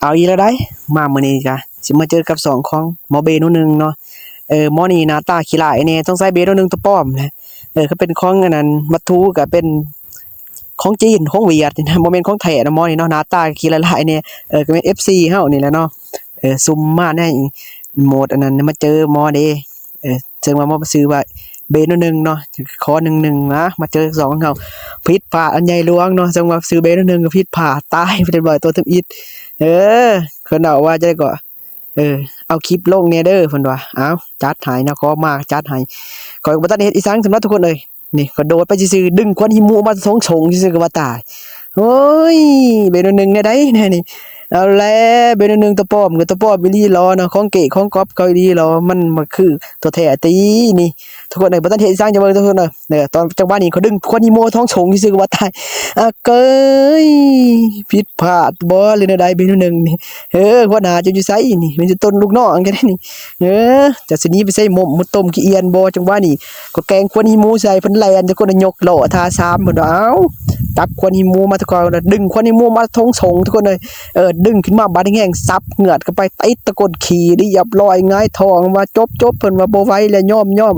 ເອົາອີກແລ້ວໃດ໋ ມາມື້ນີ້ກະຊິມາເຈີກັບຊ່ອງຂອງໝໍເບໂນໜຶ່ງເນາະ. ເອີ ໝໍນີ້ໜ້າຕາຂີ້ຮ້າຍແດ່ ສົງໄສເບໂນໜຶ່ງຕົວປອມແຫຼະ. ເອີ ຄັນເປັນຂອງອັນນັ້ນວັດຖຸກະເປັນຂອງຈີນຂອງຫວຽດນີ້ນະ ບໍ່ແມ່ນຂອງແທ້ນະໝໍນີ້ເນາະ. ໜ້າຕາຂີ້ຮ້າຍໆແດ່ ເອີ ກະແມ່ນເອັຟຊີເຮົານີ້ແຫຼະເນາະ. ເອີ ສຸ່ມມາໃນໂໝດອັນນັ້ນ ມາເຈີໝໍເດ້. ເອີ ເຊິ່ງວ່າໝໍຊື່ວ່າເບໂນໜຶ່ງເນາະ ຂໍໜຶ່ງໜຶ່ງນະ ມາເຈີສອງເຮົາ ຜິດພາດອັນໃຫຍ່ຫຼວງເນາະ. ເຊິ່ງວ່າຊື່ເບໂນໜຶ່ງກະຜິດພາດຕາຍໄປຮຽບຮ້ອຍ ຕົວທຳອິດ. ເອີ ເພິ່ນເວົ້າວ່າຈັ່ງໃດກໍ ເອີ ເອົາຄລິບລົງແດ່ເດີ ເພິ່ນວ່າ. ເອົາ ຈັດໃຫ້ເນາະ ຂໍມາຈັດໃຫ້. ຂ້ອຍກະບໍ່ທັນໄດ້ເຮັດອີ່ສັງຊັ້ນນະທຸກຄົນເອີຍ. ນີ້ ກະໂດດໄປຊື່ໆ ດຶງຂວັນຫິມະອອກມາທົ່ງໂສງຊື່ໆກະວ່າຕາຍ. ໂອ້ຍ ເບໂນໜຶ່ງແນວໃດແນວນີ້. ເອົາແຫຼະ ເບໂນໜຶ່ງຕົວປອມກະຕົວປອມອີ່ຫຼີຫຼໍເນາະ ຂອງເກະຂອງກັອບເຂົາອີ່ຫຼີຫຼໍ ມັນບໍ່ຄືຕົວແທ້ຕິນີ້. ທຸກຄົນເອີຍ ບໍ່ທັນເຮັດອີ່ສັງ ຈະເບິ່ງທຸກຄົນເອີຍ. ເອີ ຕອນຈັງຫວະນີ້ເຂົາດຶງຂວັນຫິມະອອກມາທົ່ງໂສງຊື່ໆກະວ່າຕາຍ. ອາ ເກີຍ ຜິດພາດບໍ່ ຫຼືແນວໃດເບໂນໜຶ່ງນີ້. ເອີ ຫົວໜ້າເຈົ້າຢູ່ໃສນີ້ ແມ່ນຊິຕົ້ນລູກນ້ອງກັນນີ້. ເອີ ເຈົ້າຊິໜີໄປໃສ ມົ້ມມຸດຕົ້ມຂີ້ອຽນບໍ່. ຈັງຫວະນີ້ ກໍແກງຄວັນຫິມະໃສ່ ເພິ່ນແລ່ນ ຈັກຄົນຍົກລໍ້ທ່າສາມ ເພິ່ນວ່າ. ເອົາ ຈັບຄວັນຫິມະມາທຸກຄົນ ດຶງຄວັນຫິມະມາທົ່ງໂສງທຸກຄົນເອີຍ. ເອີ ດຶງຂຶ້ນມາບາດແຮງສັບເຫງືອດເຂົ້າໄປ ຕິດຕະກົ້ນຂີ້ ລຽບຮ້ອຍ ຫງາຍທ້ອງ ວ່າຈົບໆ ເພິ່ນວ່າບໍ່ໄຫວແລ້ວ ຍອມໆ. ເອົາ